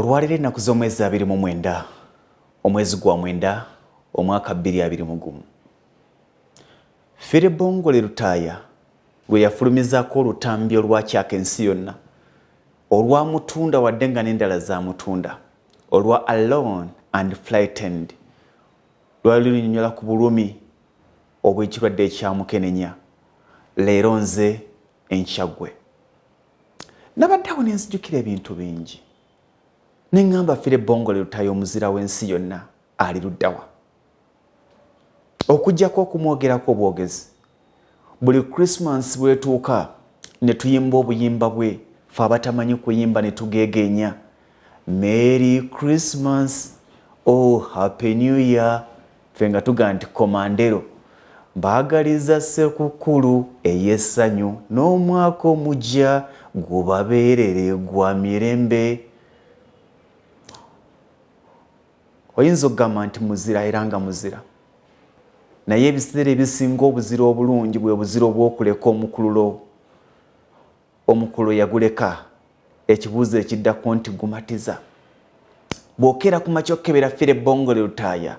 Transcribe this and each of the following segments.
Olwaleero ennaku z'omwezi 29 omwezi gwa mwenda omwaka 2021, Philly Bongole Lutaaya lwe yafulumizaako olutambi olwakyaka ensi yonna olwamutunda wadde nga n'endala zaamutunda olwa Alone and Frightened lwali lunyonyola ku bulumi obw'ekirwadde ekya mukenenya. Leero nze enkya ggwe. Nabadde awo ne nzijukira ebintu bingi ne ŋŋamba Philly Bongole Lutaaya omuzira w'ensi yonna ali luddawa? Okuggyako okumwogerako obwogezi, buli Christmas bw'etuuka ne tuyimba obuyimba bwe ffe abatamanyi kuyimba ne tugeegeenya Merry Christmas, oh Happy New Year, ffe nga tugamba nti komandero mbaagaliza Ssekukkulu ey'essanyu n'omwaka omugya gubabeerere gwa mirembe. Oyinza okugamba nti muzira era nga muzira, naye ebiseera ebisinga obuzira obulungi bwe buzira obw'okuleka omukululo. Omukululo yaguleka. Ekibuuzo ekiddako nti gumatiza? Bw'okeera ku makya okukebera Philly Bongole Lutaaya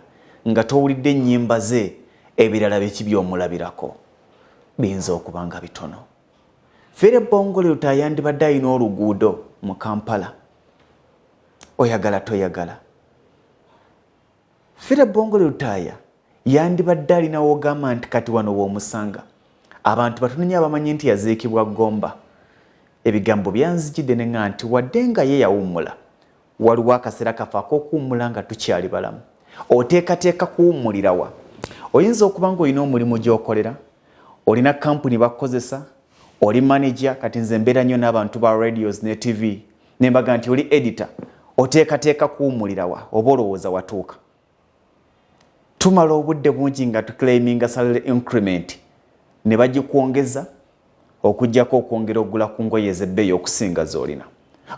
nga towulidde nnyimba ze, ebirala biki by'omulabirako? Biyinza okuba nga bitono. Philly Bongole Lutaaya yandibadde alina oluguudo mu Kampala. Oyagala toyagala. Philly Bongole Lutaaya yandibadde alina w'ogamba nti kati wano w'omusanga. Abantu batono nnyo abamanyi nti yaziikibwa Gomba. Ebigambo byanzijidde ne ŋŋamba nti wadde nga ye yawummula, waliwo akaseera kaffe ak'okuwummula nga tukyali balamu. Oteekateeka kuwummulira wa? Oyinza okuba ng'olina omulimu gy'okolera, olina kampuni bakukozesa, oli manager. Kati nze mbeera nnyo n'abantu ba radios ne TV ne mbaga nti oli editor, oteekateeka kuwummulira wa oba olowooza watuuka? Tumala obudde bungi nga tuclaiminga salary increment ne bagikwongeza, okuggyako okwongera okugula ku ngoye ez'ebbeeyi okusinga z'olina,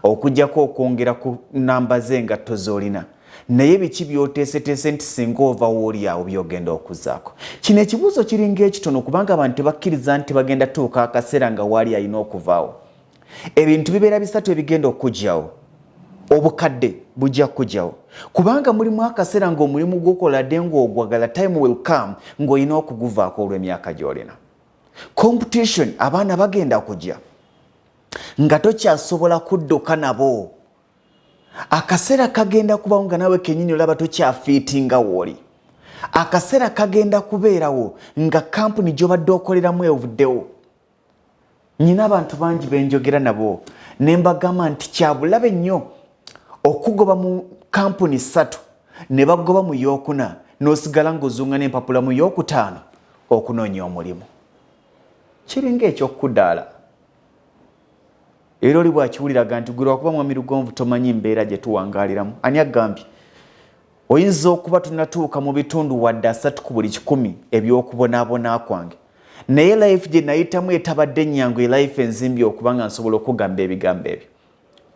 okuggyako okwongera ku namba z'engatto z'olina, naye biki by'oteeseteese nti singa ova wooli awo by'ogenda okuzzaako? Kino ekibuuzo kiringa ekitono kubanga abantu tebakkiriza nti bagenda tuuka akaseera nga waali alina okuvaawo. Ebintu bibeera bisatu ebigenda okukugyawo. Obukadde bujja kukugyawo kubanga mulimu akaseera ng'omulimu gw'okola dde ng'ogwagala, time will come ng'olina okuguvaako olw'emyaka gy'olina. Competition, abaana bagenda kujja nga tokyasobola kudduka nabo. Akaseera kagenda kubawo nga nawe kenyini olaba tokyafiitinga wooli. Akaseera kagenda kubeerawo nga kampuni gy'obadde okoleramu evuddewo. Nyina abantu bangi benjogera nabo ne mbagamba nti kyabulabe nnyo okugoba mu kampuni 3 ne bagoba mu yookuna n'osigala ng'ozunga n'empapula mu yookutaano okunoonya omulimu. Kiringa ekyokudaala. Era oli bw'akiwuliraga nti gwe lwakuba Mwami Lugonvu tomanyi mbeera gye tuwangaaliramu. Ani agambye? Oyinza okuba tunatuuka mu bitundu wadde 30 ku buli 100 eby'okubonaabona kwange, naye life gye nayitamu etabadde nnyangu, e life enzimbi okuba nga nsobola okugamba ebigambo ebyo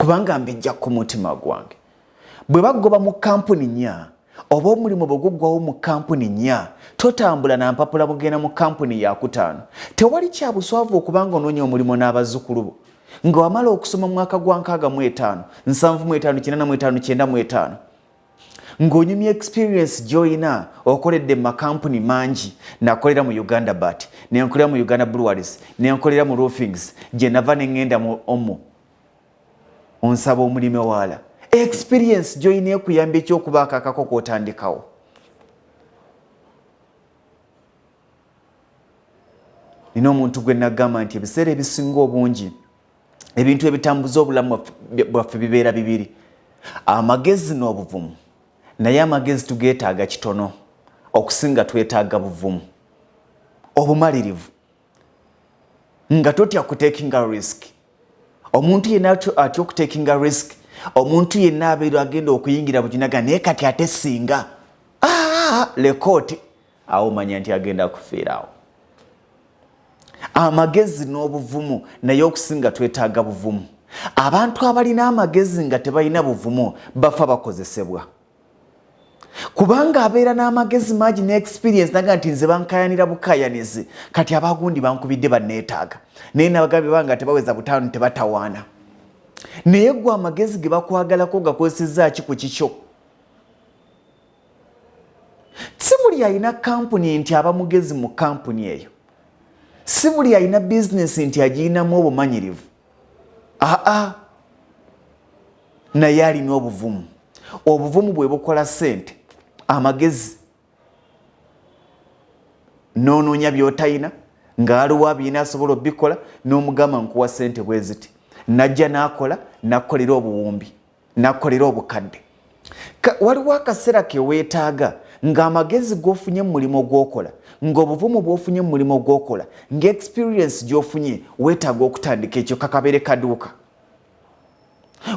kubanga mbijja ku mutima gwange. Bwe bagoba mu kampuni 4 oba omulimu bwe guggwawo mu kampuni 4, totambula na mpapula mugenda mu kampuni yakutaano. Tewali kya buswavu okubanga onoonya omulimu n'abazzukulu bo nga wamala okusoma mu mwaka gwa 65, 75, 85, 95, ng'onyumya experience gy'olina, okoledde mu makampuni mangi. Nakolera mu Uganda Bat, nenkolera mu Uganda Breweries, nenkolera mu roofings, gye nava ne ŋŋenda mu Omo. Onsaba omulimu ewala, experience gy'olina ekuyamba ekyokubaako akako k'otandikawo. Nina omuntu gwe nagamba nti ebiseera ebisinga obungi ebintu ebitambuza obulamu bwaffe bibeera bibiri, amagezi n'obuvumu, naye amagezi tugeetaaga kitono, okusinga twetaaga buvumu, obumalirivu, nga totya kutekinga risk. Omuntu yenna atya okutekinga risk, omuntu yenna abeera agenda okuyingira bukinaga naye kati ate singa lekooti awo omanya nti agenda kufiirawo. Amagezi n'obuvumu, naye okusinga twetaaga buvumu. Abantu abalina amagezi nga tebalina buvumu bafa bakozesebwa, kubanga abeera n'amagezi mangi ne experience naga nti nze bankayanira bukayanizi, kati abagundi bankubidde banneetaaga, naye nabagambye banga tebaweza 5 tebatawaana. Naye gwe amagezi ge bakwagalako gakozesezza ki ku kikyo? Si buli alina kampuni nti aba mugezi mu kampuni eyo. Si buli alina bizinesi nti agirinamu obumanyirivu. Aa, naye alina obuvumu. Obuvumu bwe bukola ssente. Amagezi n'onoonya by'otalina, ng'aliwo abirina asobola obikola, n'omugamba nkuwa ssente bwe ziti, najja n'akola, n'akukolera obuwumbi, n'akukolera obukadde. Waliwo akaseera ke weetaaga ng'amagezi g'ofunye mu mulimu gw'okola, ng'obuvumu bw'ofunye mu mulimu gw'okola, ng'experience gy'ofunye, weetaaga okutandika ekyo kakabeere kaduuka.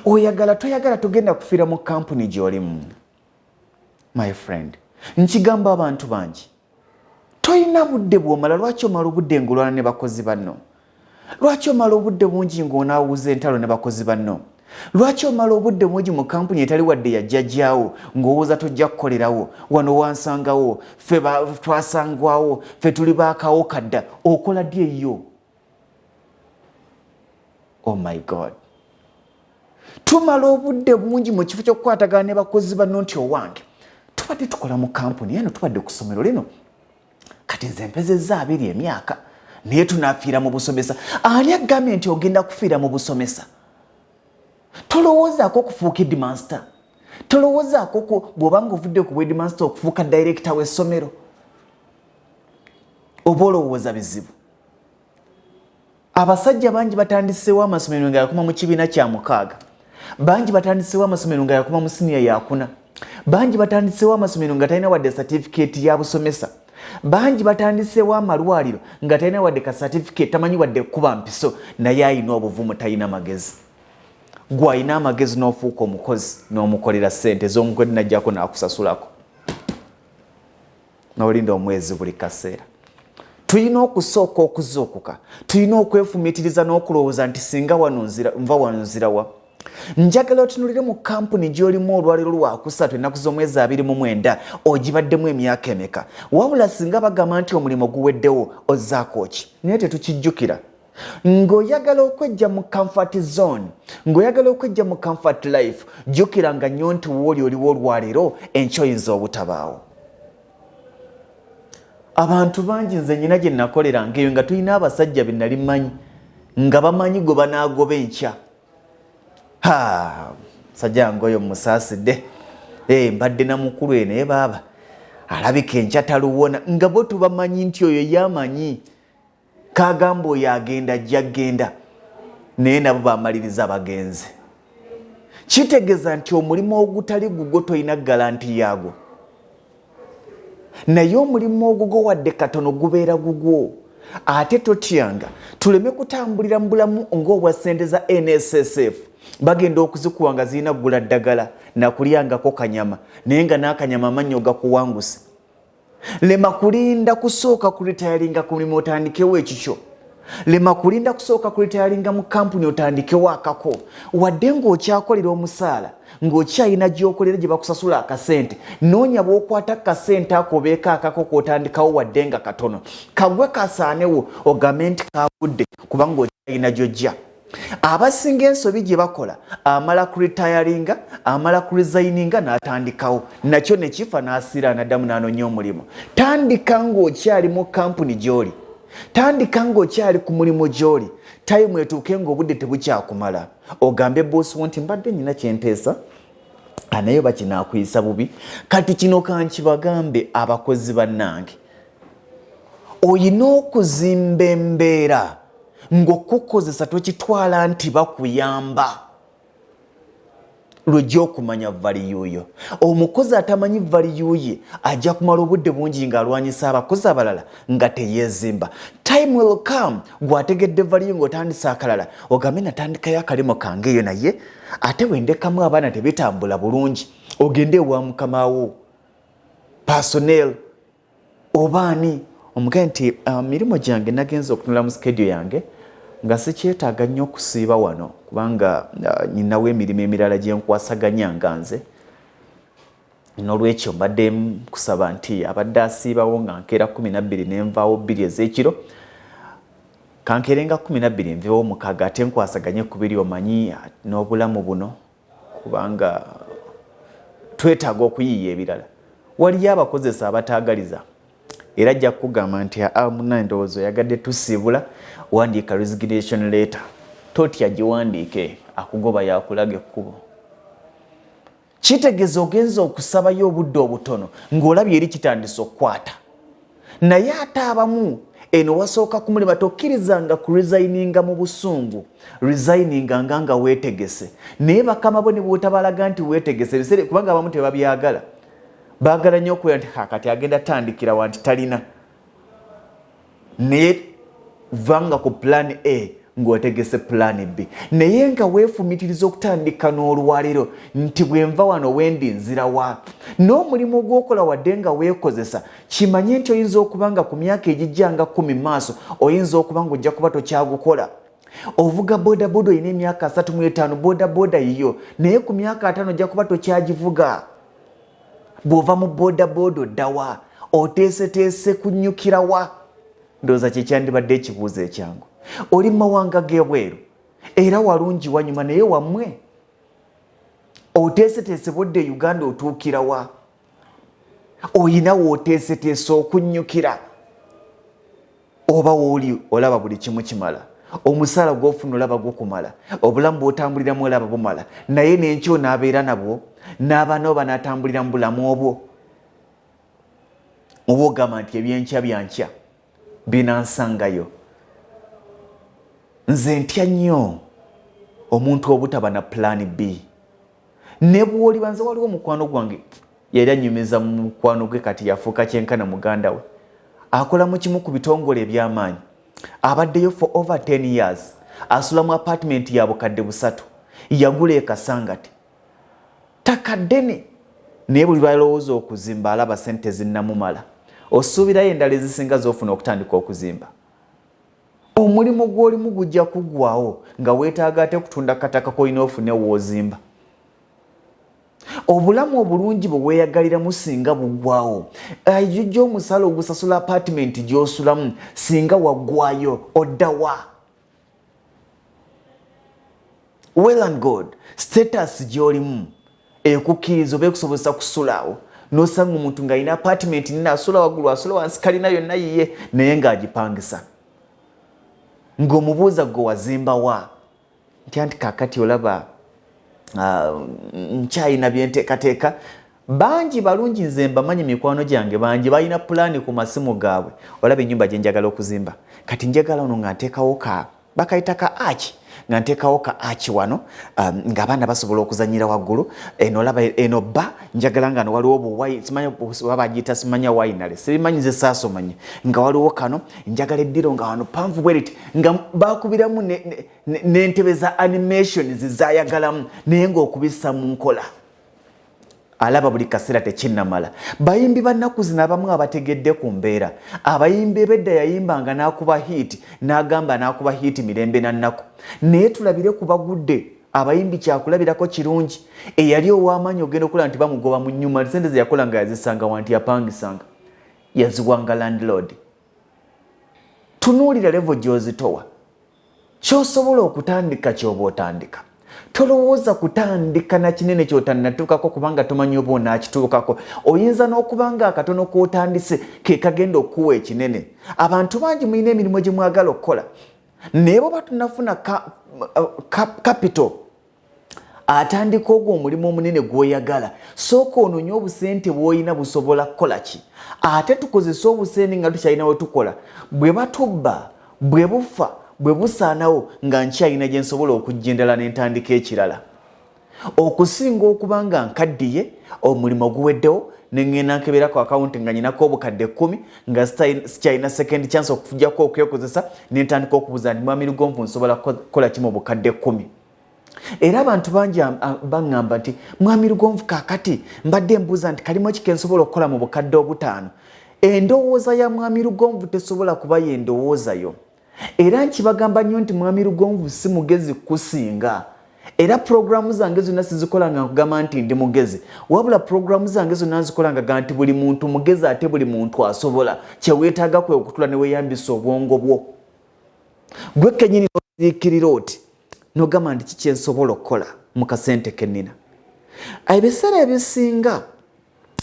Oyagala toyagala, togenda kufiira mu kampuni gy'olimu. My friend, nkigamba abantu bangi, toyina budde bw'omala. Lwaki omala obudde ng'olwana ne bakozi banno? Lwaki omala obudde bungi ng'onaawuza entalo ne bakozi banno? Lwaki omala obudde bungi mu kampuni etali wadde yajjajjaawo, ng'owooza tojja kukolerawo wano, wansangawo ffe, twasangwawo ffe, tuli baakawo kadda? Okola ddi eyo? Oh my God, tumala obudde bungi mu kifo ky'okukwatagana ne bakozi banno nti owange tubadde tukola mu kampuni eno, tubadde ku ssomero lino, kati nze mpezezza 20 emyaka, naye tunafiira mu busomesa. Ani agambye nti ogenda kufiira mu busomesa? Tolowoozaako okufuuka headmaster? Tolowoozaako bw'oba nga ovudde ku headmaster okufuuka director w'essomero? Oba olowooza bizibu? Abasajja bangi batandiseewo amasomero nga yakoma mu kibiina kya mukaaga. Bangi batandiseewo amasomero nga yakoma mu siniya yakuna. Bangi batandiseewo amasomero nga talina wadde satifikeeti ya busomesa. Bangi batandiseewo amalwaliro nga talina wadde ka satifikeeti, tamanyi wadde kuba mpiso, naye ayina obuvumu, talina magezi. Gwe alina amagezi n'ofuuka omukozi n'omukolera ssente ez'omukozi, najjako n'akusasulako n'olinda omwezi buli kaseera. Tulina okusooka okuzuukuka, tulina okwefumiitiriza n'okulowooza nti singa wano nva, wano nzirawa? Njagala otunulire mu kampuni gy'olimu olwaleero lwakusatu, ennaku z'omwezi 29, ogibaddemu emyaka emeka? Wabula singa bagamba nti omulimu guweddewo, ozzaako ki? Naye tetukijjukira. Ng'oyagala okwejja mu comfort zone, ng'oyagala okwejja mu comfort life, jjukiranga nnyo nti wooli oliwo olwaleero, enkya oyinza obutabaawo. Abantu bangi, nze nyina gye nakoleranga eyo nga tulina abasajja be nali mmanyi nga bamanyi gwe banaagoba enkya. Ha, musajja nga oyo musaasidde. Eh, mbadde na mukulu eno, naye baaba alabika enkya taluwona, nga bo tubamanyi nti oyo yamanyi kagamba oyo agenda, ajja genda, naye nabo bamaliriza bagenze. Kitegeeza nti omulimu ogutali gugwo tolina guarantee yaagwo, naye omulimu ogugwo wadde katono gubeera gugwo. Ate totyanga, tuleme kutambulira mu bulamu ng'obwa ssente za NSSF. Bagenda okuzikuwa nga zirina kugula ddagala nakulyangako kanyama, naye nga n'akanyama amannyo gakuwanguse. Lema kulinda kusooka kuretiringa ku mulimu otandikewo ekikyo. Lema kulinda kusooka kuretiringa mu kampuni otandikewo akako. Wadde ng'okyakolera omusaala, ng'okyalina gy'okolera gye bakusasula akasente, noonya bw'okwata kasente ako obeeko akako k'otandikawo, wadde nga katono, kagwe kasaanewo, ogambe nti kagudde, kubanga okyalina gy'ojja. Abasinga ensobi gye bakola, amala kuretiringa, amala kuresigninga, n'atandikawo nakyo ne kifa, n'asiira, n'addamu n'anoonya omulimu. Tandika ng'okyali mu kampuni gy'oli, tandika ng'okyali ku mulimu gy'oli. Time etuuke ng'obudde tebukyakumala, ogambe boss wo nti mbadde nyina kyenteesa, naye bakinaakuyisa bubi. Kati kino kankibagambe abakozi bannange, oyina okuzimba embeera ng'okukozesa tokitwala nti bakuyamba. Lwejja okumanya value yo. Omukozi atamanyi value ye ajja kumala obudde bungi ng'alwanyisa abakozi abalala nga teyeezimba. Time will come, gwategedde value ng'otandisa akalala, ogambe natandikayo akalimu kange eyo, naye ate wendekamu abaana tebitambula bulungi. Ogende ewa mukamawo personnel oba ani, omugaye nti mirimu gyange nagenza okutunula mu schedule yange nga sikyetaaga nnyo okusiiba wano, kubanga nyinawo emirimu emirala gye nkwasaganya nga nze. N'olwekyo mbadde kusaba nti abadde asiibawo nga nkeera 12 nenvaawo 2 ez'ekiro. Kankerenga 12 nvewo 6 ate nkwasaganye kubiri, omanyi n'obulamu buno, kubanga twetaaga okuyiiya ebirala. Waliyo abakozesa abataagaliza, era ajja kukugamba nti aa munna, ndowooza oyagadde tusiibula, wandiika resignation letter. Totya, giwandiike, akugoba yakulaga ekkubo. Kitegeeza ogenza okusabayo obudde obutono ng'olabye eri kitandise okukwata. Naye ate abamu eno wasooka kumulema. Tokkirizanga kuresigninga mu busungu, resigninga nga weetegese. Naye bakama bo ne bwotabalaga nti weetegese ebiseera, kubanga abamu tebabyagala, baagala nnyo okubeera nti kati agenda tandikira wa nti talina. Naye vanga ku plan A ng'otegese plan B, naye nga weefumitiriza okutandika n'olwaleero nti bwenva wano wendi nzirawa n'omulimu gw'okola. Wadde nga weekozesa, kimanye nti oyinza okuba nga ku myaka egijja nga 10 maaso oyinza okuba nga ojja kuba tokyagukola. Ovuga bodaboda, olina emyaka 35, bodaboda yiyo, naye ku myaka 50 ojja kuba tokyagivuga. Bw'ova mu bodaboda oddawa? Oteeseteese kunyukirawa? Ndowooza kyekyandibadde ekibuuzo ekyangu. Oli mu mawanga g'ebweru, era walungi wanyuma, naye wammwe oteeseteese bwodda e Uganda otuukirawa? Oyina wooteeseteese okunyukira, oba wooli olaba buli kimu kimala? Omusaala gwofuna olaba gukumala? Obulamu bwotambuliramu olaba bumala? Naye nenkyo onaabeera nabwo n'abaana bo banaatambulira mu bulamu obwo, oba ogamba nti ebyenkya byankya binansangayo? Nze ntya nnyo omuntu obutaba na plan B ne bw'oliba. Nze waliwo omukwano gwange yali anyumiza mu mukwano gwe, kati yafuuka kyenkana muganda we, akola mu kimu ku bitongole eby'amaanyi, abaddeyo for over 10 years, asula mu apartment ya 3,000, yagula ekasangati ttaka ddene, naye buli lwalowooza okuzimba alaba sente zinnamumala. Osuubirayo endala ezisinga z'ofuna okutandika okuzimba. Omulimu gw'olimu gujja kuggwawo nga weetaaga ate kutunda kataka k'olina ofune w'ozimba. Obulamu obulungi bwe weeyagaliramu singa buggwawo, ejjo omusala ogusasula apartment gy'osulamu singa waggwayo, oddawa? Well and good, status gy'olimu ekukkiriza oba ekusobozesa kusulaawo, nosanga omuntu ng'alina apartment nina, asula waggulu, asula wansi, kalina yonna yiye, naye ng'agipangisa. Ng'omubuuza, "Gwe wazimbawa?" Nti anti kakati olaba nkyayina byenteekateeka. Bangi balungi, nze mbamanyi, mikwano gyange bangi balina pulaani ku masimu gaabwe. Olaba ennyumba gye njagala okuzimba, kati njagala ono nga nteekawo ka bakayita ka arch, nga nteekawo ka arch wano, ng'abaana basobola okuzanyira waggulu. Eno olaba eno bba njagala nga no waliwo obuwayi, simanya oba bagiyita simanya winery, sibimanyi nze saasomanye, nga waliwo kano njagala eddiro nga wano panvu bweriti, nga bakubiramu n'entebe za animation zizayagalamu, naye ng'okubissa mu nkola alaba buli kaseera tekinnamala. Bayimbi bannaku zino abamu abategedde ku mbeera. Abayimbi ebedda yayimbanga n'akuba hit, n'agamba n'akuba hit mirembe na nnaku, naye tulabire ku bagudde. Abayimbi kyakulabirako kirungi, eyali ow'amaanyi ogenda okulaba nti bamugoba mu nnyuma. Sente ze yakola nga yazisanga wanti yapangisanga, yaziwanga landlord. Tunuulira level gy'ozitowa, kyosobola okutandika, kyoba otandika. Tolowooza kutandika na kinene kyotannatuukako, kubanga tomanyi oba onaakituukako. Oyinza n'okuba nga akatono k'otandise ke kagenda okukuwa ekinene. Abantu bangi mulina emirimu gye mwagala okukola, naye bwe batunafuna capital atandika ogwo omulimu omunene gw'oyagala, sooka ononye obusente bw'olina busobola kukola ki. Ate tukozese obusente nga tukyalina we tukola. Bwe batubba, bwe bufa, bwe busaanawo, nga nkyalina gye nsobola okujja endala n'entandika ekirala, okusinga okuba nga nkaddiye, omulimu guweddewo, neŋŋenda nkebera ku akawunti nga nyinako 10,000, nga sikyalina second chance okujjako okwekozesa, nentandika okubuuza nti, "Mwami Lugonvu, nsobola kukola kimu 10,000?" Era abantu bangi baŋŋamba nti, "Mwami Lugonvu, kaakati mbadde mbuuza nti kalimu ki kensobola okukola mu 5,000?" Endowooza ya Mwami Lugonvu tesobola kuba yendowooza yo. Era nkibagamba nnyo nti Mwami Lugonvu si mugezi kusinga. Era puroguramu zange zonna sizikola nga nkugamba nti ndi mugezi, wabula puroguramu zange zonna nzikola nga ga nti buli muntu mugezi, ate buli muntu asobola. Kyeweetaaga kwe okutula ne weeyambisa obwongo bwo. Gwe kenyini nosiriikirira oti nogamba nti kiki ensobola okukola mu kasente kenina. Ebiseera ebisinga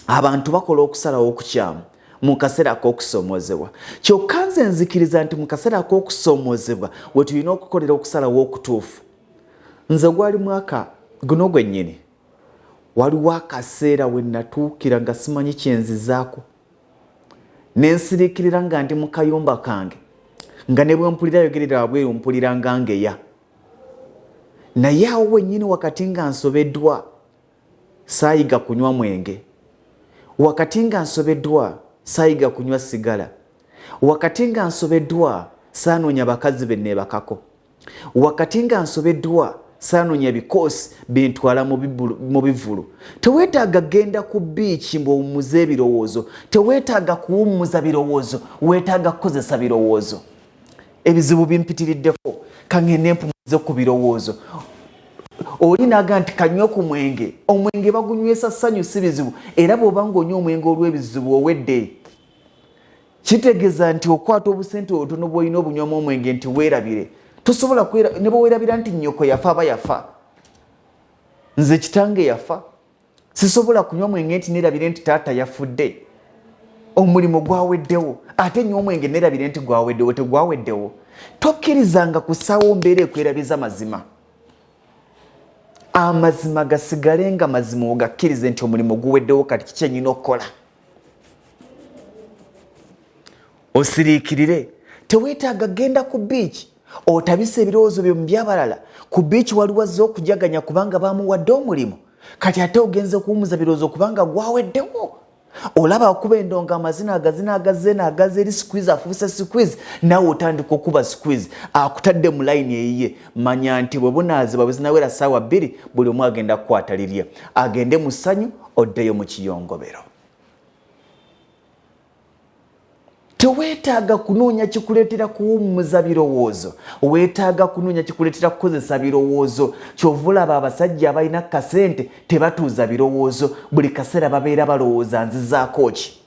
abantu bakola okusalawo okukyamu mu kaseera ak'okusoomozebwa. Kyokka nze nzikiriza nti mu kaseera ak'okusoomozebwa we tulina okukolera okusalawo okutuufu. Nze gwali mwaka guno gwennyini waliwo akaseera we natuukira nga simanyi kyenzizaako ne nsiriikirira nga ndi mu kayumba kange nga ne bwe mpulira ayogerera wabweru mpulira nga ngeya. Naye awo wennyini wakati nga nsobeddwa saayiga kunywa mwenge, wakati nga nsobeddwa saayiga kunywa sigala, wakati nga nsobeddwa saanoonya bakazi be neebakako, wakati nga nsobeddwa saanoonya bikoosi bintwala mu bivvulu. Teweetaaga genda ku bbiici mbu owummuze ebirowoozo, teweetaaga kuwummuza birowoozo, weetaaga kukozesa birowoozo. Ebizibu bimpitiriddeko, kangende mpumuze ku birowoozo. Oli naga nti kanywe ku mwenge, omwenge bagunywesa ssanyu si bizibu, era bw'oba ng'onywa omwenge olw'ebizibu owedde. Kitegeeza nti okwata obusente obutono bw'olina obunywamu omwenge nti weerabire. Tosobola ne bwe weerabira nti nnyoko yafa aba yafa. Nze kitange yafa. Sisobola kunywa mwenge nti neerabire nti taata yafudde. Omulimu gwaweddewo. Ate nywa omwenge neerabire nti gwaweddewo, tegwaweddewo. Tokkirizanga kusaawo mbeera ekwerabiza mazima. Amazima gasigale nga mazima, ogakkirize nti omulimu guweddewo, kati kiki enyina okukola? Osiriikirire. Teweetaaga genda ku bbiici otabise ebirowoozo byo mu by'abalala. Ku bbiici waliwo azze okujaganya kubanga baamuwadde omulimu, kati ate ogenze kuwumuza birowoozo kubanga gwaweddewo. Olaba akuba endongo, amazina agazina agazze n'agaza eri squeeze, afuuse squeeze, naawe otandika okuba squeeze, akutadde mu layini eyiye. Manya nti bwe bunaaziba bwe zinawera ssaawa 2, buli omu agenda kukwata lirye agende mu ssanyu, oddeyo mu kiyongobero. Teweetaaga kunoonya kikuleetera kuwummuza birowoozo, weetaaga kunoonya kikuleetera kukozesa birowoozo. Ky'ova olaba abasajja abalina kasente tebatuuza birowoozo, buli kaseera babeera balowooza nzizaako ki.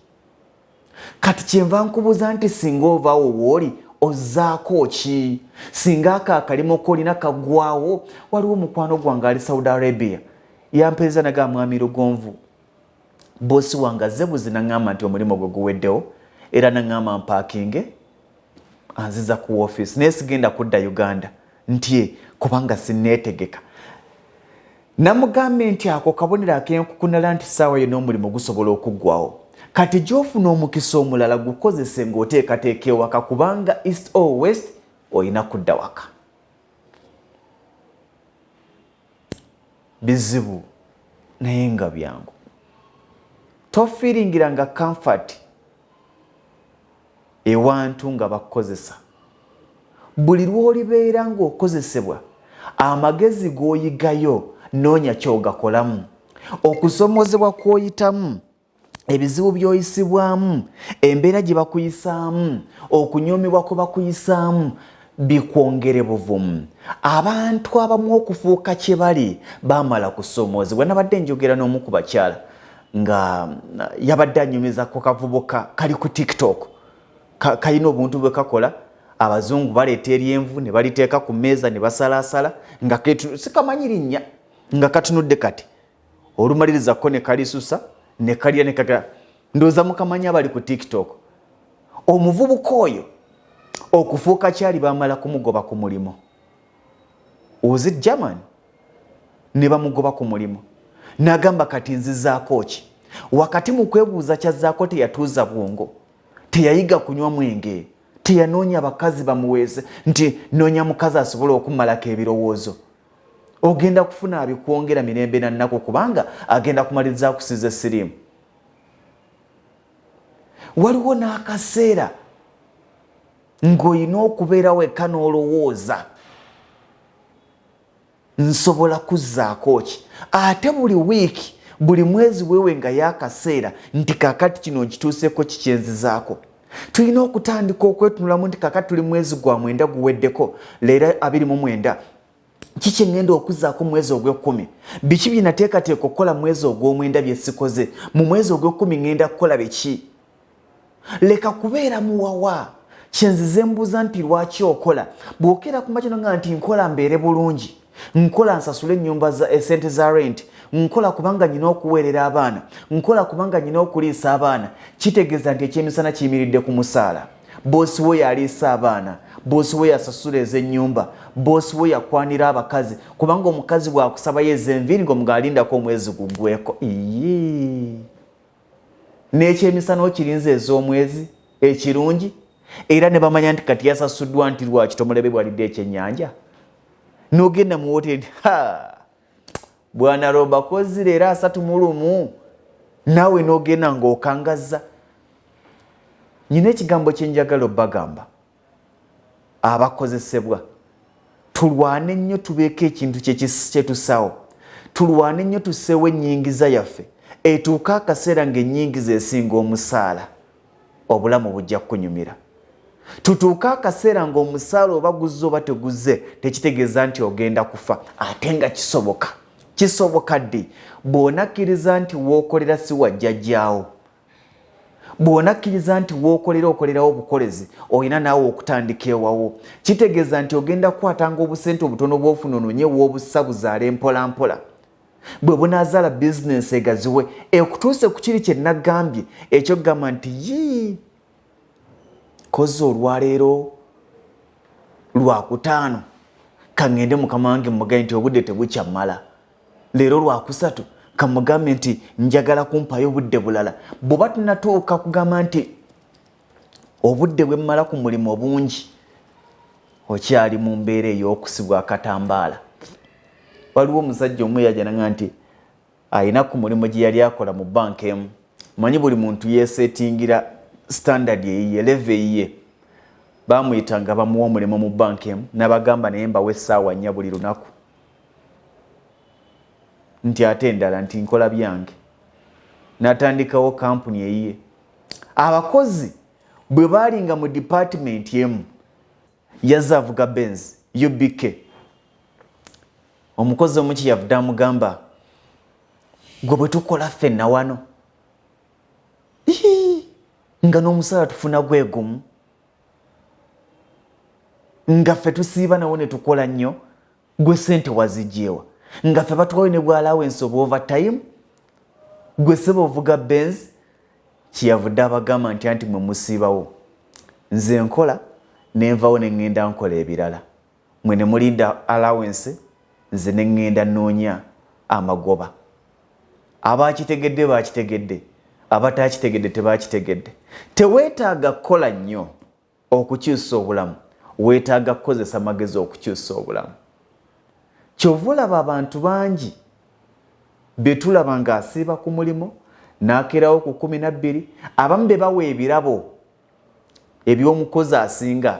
Kati kyenva nkubuuza nti singa ovaawo w'oli ozzaako ki? Singa ako akalimo k'olina kaggwawo. Waliwo mukwano gwange ali Saudi Arabia, yampeereza naga Mwami Lugonvu, boosi wange azze buzi naŋŋamba nti omulimu gwe guweddewo, era naŋŋamba mpaakinge anziza ku woofiisi, naye sigenda kudda Uganda nti kubanga sinneetegeka. Namugambye nti ako kabonero ak'enkukunala nti ssaawa yonna omulimu gusobola okuggwawo. Kati gy'ofuna omukisa omulala gukozese ng'oteekateeka ewaka, kubanga east or west olina kudda waka. Bizibu naye nga byangu. Tofiiringiranga comfort ewantu nga bakukozesa. Buli lw'olibeera ng'okozesebwa, amagezi g'oyigayo noonya ky'ogakolamu. Okusomoozebwa kw'oyitamu, ebizibu by'oyisibwamu, embeera gye bakuyisaamu, okunyoomebwa kwe bakuyisaamu, bikwongere buvumu. Abantu abamu okufuuka kye bali baamala kusoomoozebwa. Nabadde njogera n'omu ku bakyala nga yabadde anyumiza ku kavubuka kali ku TikTok, kalina obuntu bwe kakola. Abazungu baleeta eryenvu ne baliteeka ku mmeeza ne basalaasala, nga sikamanyi linnya, nga katunudde kati olumaliriza ko ne kalisusa ne kalya ne kagala. Ndowooza mukamanyi abali ku TikTok. Omuvubuka oyo okufuuka kyali bamala kumugoba ku mulimu. Was it German? Ne bamugoba ku mulimu. N'agamba kati nzizaako ki? Wakati mu kwebuuza kyazzaako teyatuuza bwongo, teyayiga kunywa mwenge, teyanoonya bakazi bamuweese nti noonya mukazi asobola okumalako ebirowoozo. Ogenda kufuna abikwongera mirembe na nnaku, kubanga agenda kumaliriza akusiza siriimu. Waliwo n'akaseera ng'olina okubeera wekka n'olowooza nsobola kuzzaako ki? Ate buli wiiki, buli mwezi weewe nga y'akaseera nti kaakati kino nkituuseeko kikyenzizaako. Tulina okutandika okwetunulamu nti kaakati tuli mwezi gwa 9 guweddeko, leero 29, kiki ŋŋenda okuzzaako mwezi ogw'ekkumi? Biki bye nateekateeka okukola mwezi ogw'omwenda bye sikoze? Mu mwezi ogw'ekkumi ŋŋenda kukola biki? Leka kubeera muwawa. Kyenzize mbuuza nti lwaki okola? Bw'okeera ku makya nga nti nkola mbeere bulungi, nkola nsasule ennyumba za esente za rent, nkola kubanga nyina okuweerera abaana, nkola kubanga nyina okuliisa abaana, kitegeeza nti ekyemisana kiyimiridde ku musaala. Boosi wo yaliisa abaana, boosi wo yasasula ez'ennyumba, boosi wo yakwanira abakazi, kubanga omukazi bw'akusabayo ez'enviiri ng'omugalindako omwezi guggweko. Iyii, n'ekyemisana okirinze ez'omwezi ekirungi, era ne bamanya nti kati yasasuddwa, nti lwaki tomulebe bwalidde ekyennyanja? N'ogenda mu woteri nti ha, bwana Roba kozi leero 31, naawe n'ogenda ng'okangazza. Nyina ekigambo kyenjagala obbagamba abakozesebwa: tulwane nnyo tubeeko ekintu kyetusawo, tulwane nnyo tusseewo ennyingiza yaffe etuuke akaseera ng'ennyingiza esinga omusaala. Obulamu bujja kukunyumira. Tutuuke akaseera ng'omusaala oba guzze oba teguzze tekitegeeza nti ogenda kufa. Ate nga kisoboka. Kisoboka ddi? Bw'onakkiriza nti w'okolera si wajjajjaawo, bw'onakkiriza nti w'okolera okolerawo obukolezi, olina naawe okutandika ewawo. Kitegeeza nti ogenda kukwatanga obusente obutono bw'ofuna ononye w'obussa buzaale mpolampola, bwe bunaazaala bizinensi egaziwe ekutuuse ku kiri kye nagambye ekyokugamba nti yii, kozi olwaleero Lwakutaano, kaŋŋende mukama wange mugambe nti obudde tebukyammala. Leero Lwakusatu, kamugambe nti njagala kumpayo obudde bulala. Bw'oba tunatuuka kugamba nti obudde bwe mmala ku mulimu obungi, okyali mu mbeera ey'okusibwa akatambaala. Waliwo omusajja omu yajja nanga nti alina ku mulimu gye yali akola mu banka emu. Manyi buli muntu yeesetingira standard eyiye, level eyiye. Bamuyita nga bamuwa omulimu mu banka emu, n'abagamba naye mbawa essaawa 4 buli lunaku, nti ate endala nti nkola byange. N'atandikawo kampuni eyiye. Abakozi bwe baalinga mu department emu, yazze avuga Benz UBK. Omukozi omu kyeyavudde amugamba, gwe bwe tukola ffenna wano nga n'omusaala tufuna gwe gumu, nga ffe tusiiba nawo ne tukola nnyo, gwe sente wazigyewa? Nga ffe batuwayo ne bwalawensi oba overtime, gwe seba ovuga Benz. Kyeyavudde abagamba nti anti mwe musiibawo, nze nkola nenvawo ne ŋŋenda nkola ebirala, mwe ne mulinda allowance, nze ne ŋŋenda nnoonya amagoba. Abakitegedde bakitegedde, abatakitegedde tebakitegedde. Teweetaaga kukola nnyo okukyusa obulamu, weetaaga kukozesa magezi okukyusa obulamu. Kyova olaba abantu bangi be tulaba ng'asiiba ku mulimu n'akeerawo ku 12, abamu be bawa ebirabo eby'omukozi asinga.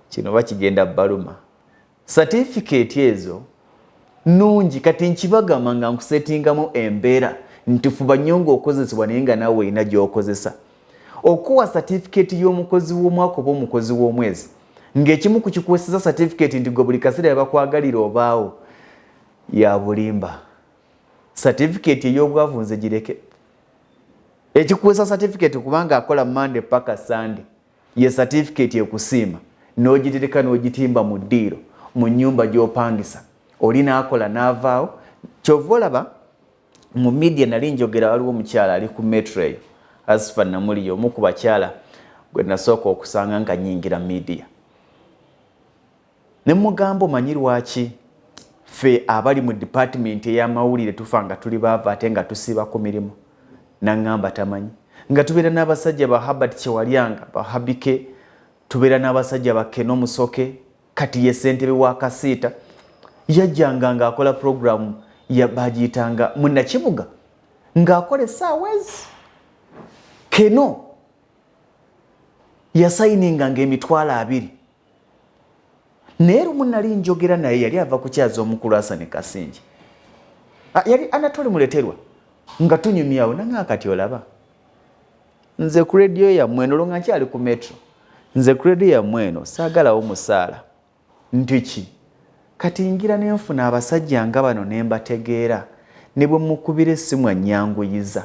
Kino bakigenda baluma. Satifikeeti ezo nungi. Kati nkibagamba nga nkusetingamu embeera nti fuba nnyo ng'okozesebwa, naye nga naawe olina gy'okozesa. Okuwa satifikeeti y'omukozi w'omwaka oba omukozi w'omwezi, ng'ekimu ku kikuweeseza satifikeeti nti gwe buli kaseera bakwagalira obaawo, ya bulimba. Satifikeeti ey'obwavu nze gireke. Ekikuweesa satifikeeti kubanga akola Mande paka Sande, ye satifikeeti ekusiima n'ogitereka n'ogitimba mu ddiiro mu nnyumba gy'opangisa, oli n'akola n'avaawo. Kyova olaba mu media nali njogera, waliwo omukyala ali ku Metro eyo, Asifa Namuli, omu ku bakyala gwe nasooka okusanga nga nyingira media, ne mugamba, omanyi lwaki ffe abali mu department ey'amawulire tufa nga tuli baava ate nga tusiiba ku mirimu? Naŋŋamba tamanyi. Nga tubeera n'abasajja ba Habert Kyewalyanga, ba Habike, tubeera n'abasajja ba Keno Musoke, kati ye ssentebe wa Kasiita. Yajjanga ng'akola puroguramu bagiyitanga Munnakibuga, ng'akola essaawa ezi. Keno yasayininganga 20,000. Naye lumu nali njogera naye, yali ava kukyaza omukulu Asani Kasingi, yali Anatoli Muleterwa, nga tunyumyawo nanga, kati olaba nze ku rediyo yammwe eno, olwo nga nkyali ku Metro, nze ku rediyo yammwe eno saagalawo musaala. Nti ki? Kati ngira nenfuna abasajja nga bano ne mbategeera, ne bwe mukubira essimu annyanguyiza.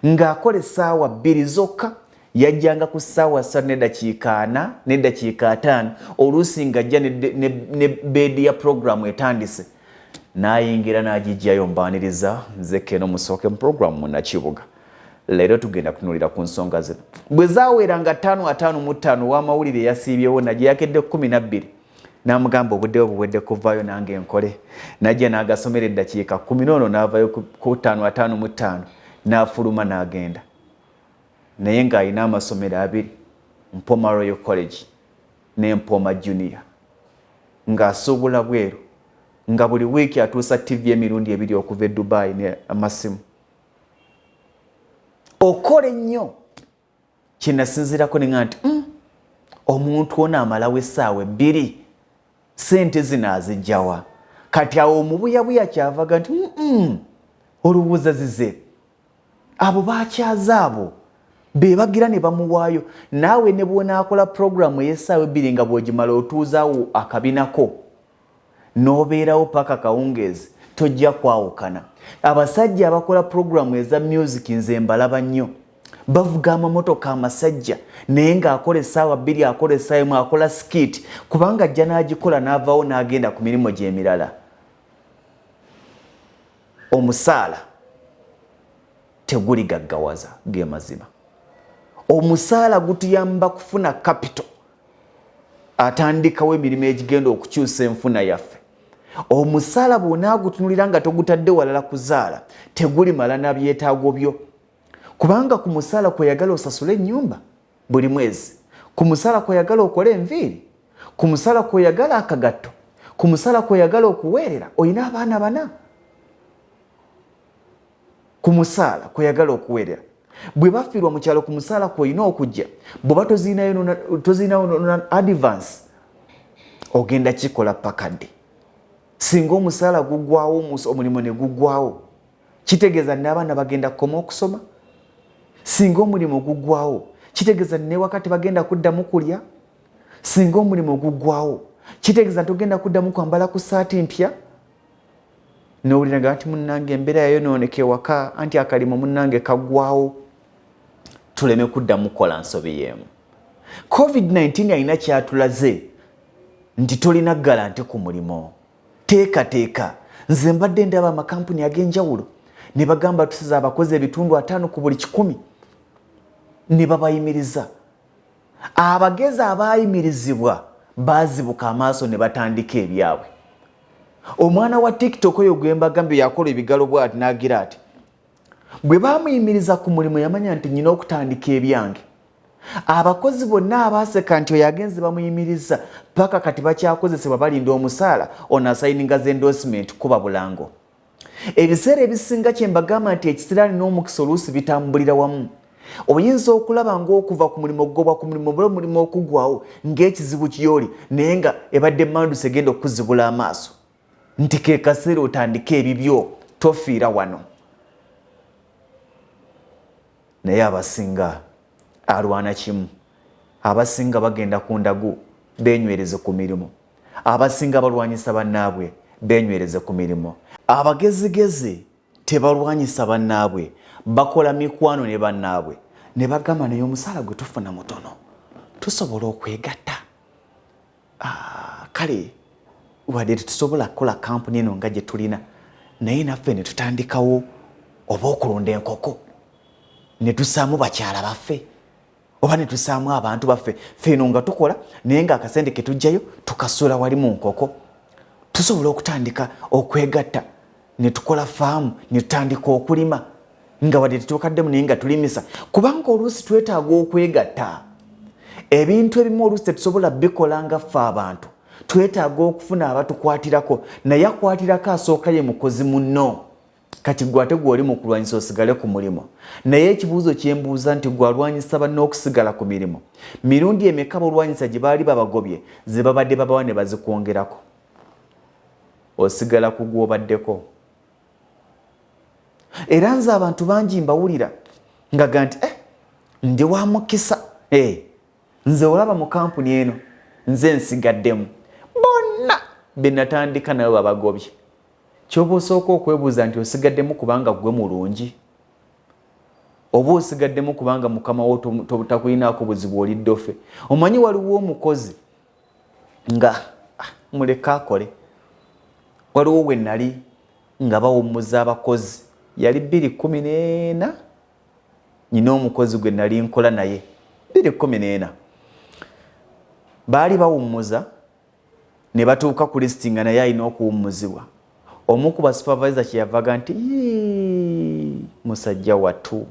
Ng'akola essaawa 2 zokka Yajjanga ku ssaawa 3 neddakiika 4 neddakiika 5, oluusi ng'ajja ne beedi ya puroguramu etandise, n'ayingira n'agijjayo. Mbaaniriza nze Keno Musooke mu puroguramu Munnakibuga. Leero tugenda kutunuulira ku nsonga zino. Bwe zaaweranga 5:55, ow'amawulire yasiibyewo najye yakedde 12, n'amugamba, "Obudde bwe buwedde, kuvaayo nange nkole." Najja n'agasomera eddakiika 10 noono, n'avaayo ku 5:55, n'afuluma n'agenda. Naye ng'alina amasomero abiri, Mpoma Royal College ne Mpoma Junior, ng'asuubula bweru, nga buli wiiki atuusa TV emirundi ebiri okuva e Dubai ne amasimu. Okola ennyo. Kyenasinziirako neŋa nti omuntu ono amalawo essaawa 2, sente zino azijjawa? Kati awo omubuyabuya kyavaga nti olowooza zize abo bakyaza, abo be bagira ne bamuwaayo. Naawe ne bwonaakola puroguramu ey'essaawa 2, nga bw'ogimala otuuzaawo akabinako n'obeerawo paka kawungeezi, tojja kwawukana. Abasajja abakola puroguramu eza music nze mbalaba nnyo, bavuga amamotoka amasajja, naye ng'akola essaawa 2, akola essaawa 1, akola skit, kubanga ajja n'agikola n'avaawo n'agenda ku mirimu gye emirala. Omusaala teguli gaggawaza, ge mazima. Omusaala gutuyamba kufuna capital atandikawo emirimu egigenda okukyusa enfuna yaffe. Omusaala bw'onaagutunulira nga togutadde walala kuzaala, tegulimala na byetaago byo, kubanga ku musaala kweyagala osasule ennyumba buli mwezi, ku musaala kweyagala okole enviiri, ku musaala kweyagala akagatto, ku musaala kweyagala okuweerera, olina abaana bana, ku musaala kweyagala okuweerera bwe bafiirwa mu kyalo, ku musaala kwolina okujja. Bw'oba tozirinayo advance, ogenda kikola pakadde. Singa omusaala gugwawo, omulimu ne gugwawo, kitegeeza n'abaana bagenda kukoma okusoma. Singa omulimu gugwawo, kitegeeza newaka tebagenda kuddamu kulya. Singa omulimu gugwawo, kitegeeza ntogenda kuddamu kwambala ku saati mpya. Nowuliraga nti munnange embeera yayonooneka ewaka, anti akalimu munnange kaggwawo. Tuleme kuddamu kukola nsobi y'emu. COVID-19 alina kyatulaze nti tolina guarantee ku mulimu, teekateeka. Nze mbadde ndaba amakampuni ag'enjawulo ne bagamba, "Tusiza abakozi 50% ku buli 100," ne babayimiriza. Abagezi abaayimirizibwa baazibuka amaaso ne batandika ebyabwe. Omwana wa TikTok oyo gwe mbagambye, yakola ebigalo bwati n'agira ati, bwe baamuyimiriza ku mulimu yamanya nti nyina okutandika ebyange. Abakozi bonna abaaseka nti oyo agenze bamuyimiriza, paka kati bakyakozesebwa, balinda omusaala. Ono asayininga za endorsement kuba bulango. Ebiseera ebisinga kyembagamba nti ekisiraani n'omukisa oluusi bitambulira wamu. Oyinza okulaba ng'okuva ku mulimu, okugobwa ku mulimu oba omulimu okugwawo ng'ekizibu kyoli, naye nga ebadde mandusi egenda okukuzibula amaaso nti ke kaseera otandike ebibyo, tofiira wano. Naye abasinga alwana kimu, abasinga bagenda ku ndagu benywereze ku mirimu, abasinga balwanyisa bannaabwe benywereze ku mirimu. Abagezigezi tebalwanyisa bannaabwe, bakola mikwano ne bannaabwe ne bagamba, "Naye omusaala gwe tufuna mutono, tusobola okwegatta? Ah, kale wadde tetusobola kukola kampuni eno nga gye tulina, naye naffe ne tutandikawo oba okulunda enkoko ne tusaamu bakyala baffe oba ne tusaamu abantu baffe, feeno nga tukola, naye nga akasente ke tujjayo tukasuula wali mu nkoko. Tusobola okutandika okwegatta ne tukola faamu ne tutandika okulima, nga wadde tetukaddemu, naye nga tulimisa," kubanga oluusi twetaaga okwegatta. Ebintu ebimu oluusi tetusobola bikola nga ffe abantu, twetaaga okufuna abatukwatirako, naye akwatirako asooka ye mukozi munno. Kati gwe ate gwe oli mu kulwanyisa osigale ku mulimu, naye ekibuuzo kyembuuza nti gwe alwanyisa banna okusigala ku mirimu, mirundi emeka bolwanyisa gye baali babagobye ze babadde babawa ne bazikwongerako? Osigala ku gwobaddeko. Era nze abantu bangi mbawulira nga ga nti, "Eh, ndi wa mukisa, eh, nze olaba mu kampuni eno nze nsigaddemu, bonna be natandika nabo babagobye." Kyoba osooka okwebuuza nti osigaddemu kubanga gwe mulungi? Oba osigaddemu kubanga mukama wo takulinaako buzibu, oli ddofe. Omanyi waliwo omukozi nga muleke akole. Waliwo we nali nga bawummuza abakozi, yali 2014, nyina omukozi gwe nali nkola naye 2014, baali bawummuza ne batuuka ku lisiti nga naye alina okuwummuzibwa. Omu ku basupervisor kyeyavaga nti, "Musajja wattu,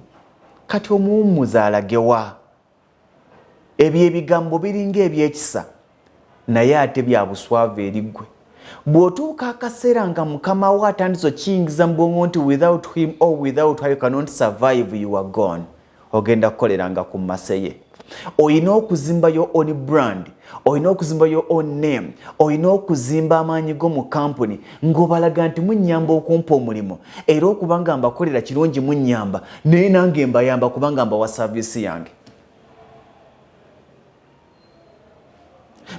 kati omuwummuza alagewa?" Ebyo ebigambo biringa ebyekisa, naye ate bya buswavu eri ggwe. Bw'otuuka akaseera nga mukama wo atandise okiyingiza mu bwongo nti without him or without her you cannot survive, you are gone. Ogenda kukoleranga ku maseye. Olina okuzimba your own brand, olina okuzimba your own name, olina okuzimba amaanyi go mu kampuni ng'obalaga nti munnyamba okumpa omulimu, era okuba nga mbakolera kirungi munnyamba, naye nange mbayamba kubanga mbawa service yange.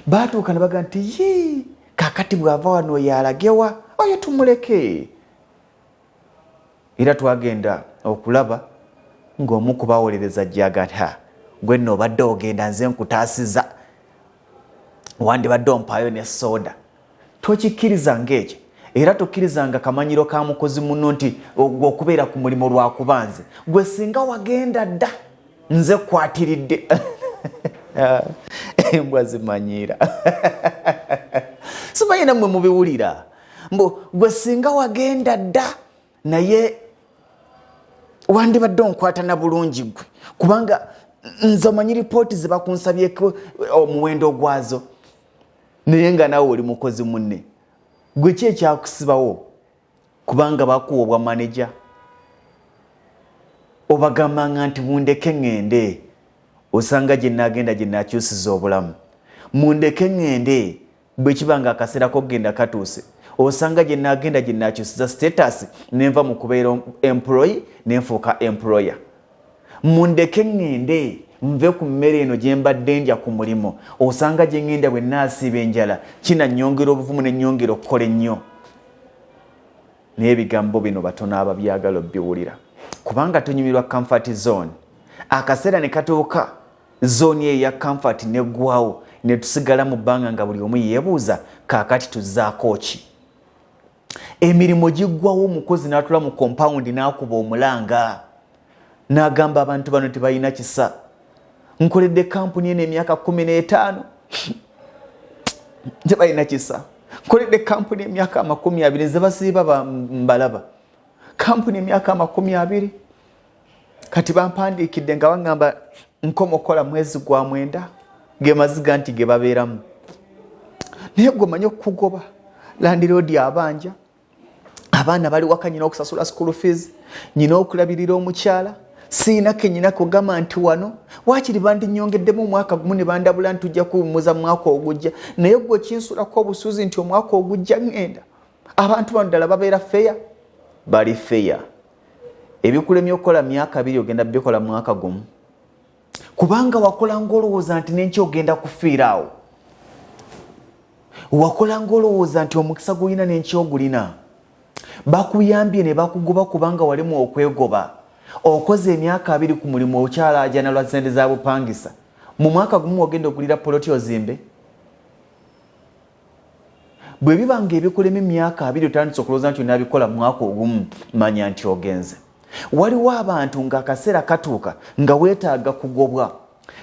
Baatuuka ne baga nti, "Yii, kakati bw'ava wano oyo alagewa? Oyo tumuleke." Era twagenda okulaba ng'omu ku bawolereza jjaga nti, "Ha, gwe nno obadde ogenda, nze nkutaasiza, wandibadde ompaayo ne soda." Tokikkiriza ng'ekyo, era tokkirizanga kamanyiro ka mukozi muno nti okubeera ku mulimu lwakuba nze. Gwe singa wagenda dda, nze kwatiridde embwa zimanyiira. Simanyi nammwe mubiwulira, mbu gwe singa wagenda dda, naye wandibadde onkwata na bulungi gwe, kubanga nze omanyi ripooti ze bakunsabyeko omuwendo gwazo. Naye nga naawe oli mukozi munne, gwe ki ekyakusibawo? Kubanga bakuwa obwa maneja, obagambanga nti mundeke ŋŋende, osanga gye naagenda gye naakyusiza obulamu. Mundeke ŋŋende, bwe kiba nga akaseera k'okugenda katuuse, osanga gye naagenda gye naakyusiza status, nenva mu kubeera employee nenfuuka employer. Mundeke ŋŋende, nve ku mmere eno gye mbadde ndya ku mulimu, osanga gye ŋŋenda bwe naasiiba enjala kinannyongera obuvumu ne nnyongera okukola ennyo. Naye ebigambo bino batono ababyagala obbiwulira, kubanga tunyumirwa comfort zone. Akaseera ne katuuka zone eyo ya comfort neggwawo, ne tusigala mu bbanga nga buli omu yeebuuza, kaakati tuzzaako ki? Emirimu giggwawo, omukozi n'atula mu compound n'akuba omulanga n'agamba, "Abantu bano tebalina kisa. Nkoledde kampuni eno emyaka 15, tebalina kisa. Nkoledde kampuni emyaka 20, nze basiiba mbalaba kampuni emyaka 20, kati bampandiikidde nga baŋŋamba nkoma okukola mwezi gwa 9." Ge maziga nti ge babeeramu. Naye gwe omanyi okukugoba, landlord abanja, abaana bali waka, nyina okusasula school fees, nyina okulabirira omukyala, siina kenyina kugamba nti wano wakiri bandinyongeddemu omwaka gumu ne bandabula nti tujja kuwummuza mu mwaka ogujja. Naye gwe kinsulako obusuuzi nti omwaka ogujja ŋŋenda. Abantu bano ddala babeera fair? Bali fair? Ebikulemye okukola myaka 2, ogenda bikola mwaka gumu, kubanga wakola ng'olowooza nti nenkya ogenda kufiira awo. Wakola ng'olowooza nti omukisa gwolina nenkya ogulina. Bakuyambye ne bakugoba kubanga walimu okwegoba. Okoze emyaka 20 ku mulimu, okyala ajana lwa sente za bupangisa. Mu mwaka gumu ogenda ogulira poloti ozimbe? Bwe biba nga ebikulema emyaka 20 otandise okulowooza nti onaabikola mu mwaka ogumu, manya nti ogenze. Waliwo abantu ng'akaseera katuuka nga weetaaga kugobwa.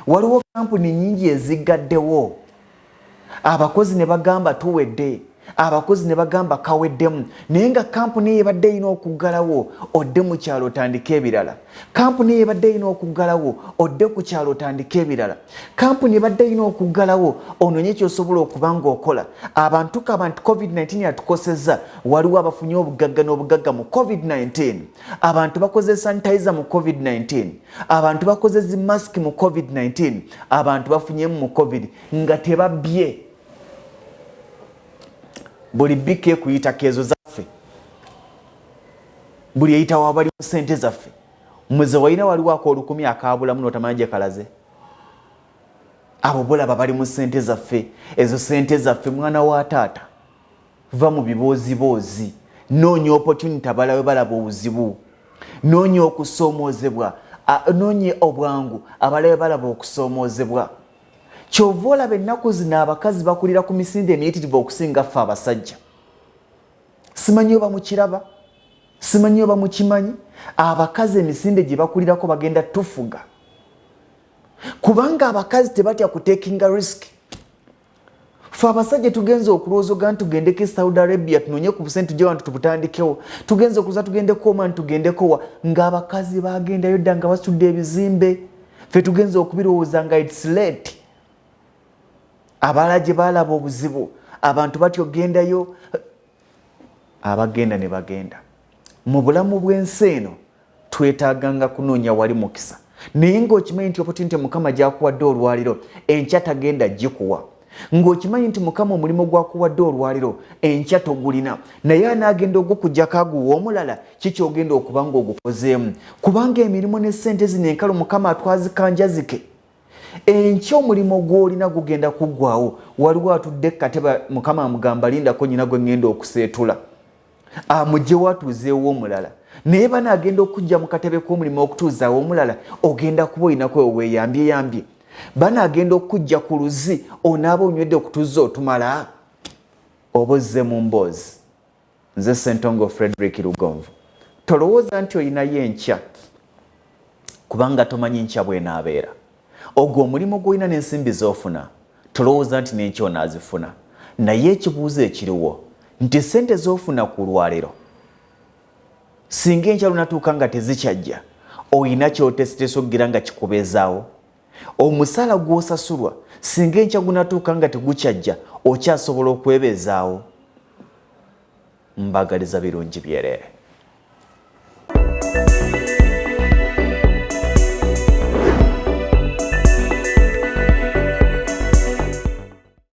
Waliwo kampuni nyingi eziggaddewo, abakozi ne bagamba tuwedde, abakozi ne bagamba kaweddemu. Naye nga kampuni eyo ebadde erina okuggalawo odde mu kyalo otandike ebirala. Kampuni eyo ebadde erina okuggalawo odde ku kyalo otandike ebirala. Kampuni ebadde erina okuggalawo ononye kyosobola okuba ng'okola. Abantu kaba nti COVID-19 yatukosezza, waliwo abafunye obugagga n'obugagga mu COVID-19. Abantu bakoze sanitizer mu COVID-19, abantu bakoze zi mask mu COVID-19, abantu bafunyemu mu COVID nga tebabbye. Buli bika ekuyitako ezo zaffe, buli eyitawo abali mu sente zaffe. Muze walina waliwo ak'olukumi akabulamu notamanya gye kalaze. Abo bolaba bali mu sente zaffe, ezo sente zaffe. Mwana wa taata, va mu bibooziboozi, noonya opportunity. Abalawe balaba obuzibu, noonya okusoomoozebwa. Anoonye obwangu, abalabe balaba okusoomoozebwa. Kyova olaba ennaku zino abakazi bakulira ku misinde emiyitirivu okusinga ffe abasajja. Simanyi oba mukiraba, simanyi oba mukimanyi, abakazi emisinde gye bakulirako bagenda tufuga, kubanga abakazi tebatya kutekinga risk. Fe abasajja tugenze okulowooza oga nti tugendeko e Saudi Arabia tunonye ku busente tujje wantu tubutandikewo, tugenze okulowooza tugendeko Oman tugendeko wa, ng'abakazi bagendayo dda nga basitudde ebizimbe. Fe tugenze okubirowooza nga it's late. Abalala gye balaba obuzibu, abantu batya okugendayo, abagenda ne bagenda. Mu bulamu bw'ensi eno twetaaganga kunoonya wali mukisa, naye ng'okimanyi nti opportunity Mukama gy'akuwadde olwaliro enkya tagenda gikuwa, ng'okimanyi nti Mukama omulimu gwakuwadde olwaliro enkya togulina, naye anaagenda ogukujjako aguwa omulala, kikyogenda okuba ng'ogukozeemu, kubanga emirimu ne ssente zino enkalu Mukama atwazikanjazike. Enkya omulimu gw'olina gugenda kuggwawo, waliwo atudde kateba Mukama amugamba lindako nyina gwe ŋŋenda okuseetula, amugyewo atuuzeewo omulala, naye banaagenda okujja mu katebe k'omulimu okutuuzaawo omulala, ogenda kuba olinako weeyambyeyambye. Banaagenda okujja ku luzzi, onaaba onywedde okutuzza otumala, oba ozze mu mboozi. Nze Ssentongo Frederick Lugonvu. Tolowooza nti olinayo enkya, kubanga tomanyi nkya bw'enaabeera. Ogwo omulimu gw'olina n'ensimbi z'ofuna, tolowooza nti n'enkya onaazifuna. Naye ekibuuzo ekiriwo nti ssente z'ofuna ku lwaleero, singa enkya lunatuuka nga tezikyajja, olina ky'oteeseteese okugira nga kikubeezaawo? Omusaala gw'osasulwa singa enkya gunatuuka nga tegukyajja, okyasobola okwebeezaawo? Mbagaliza birungi byereere.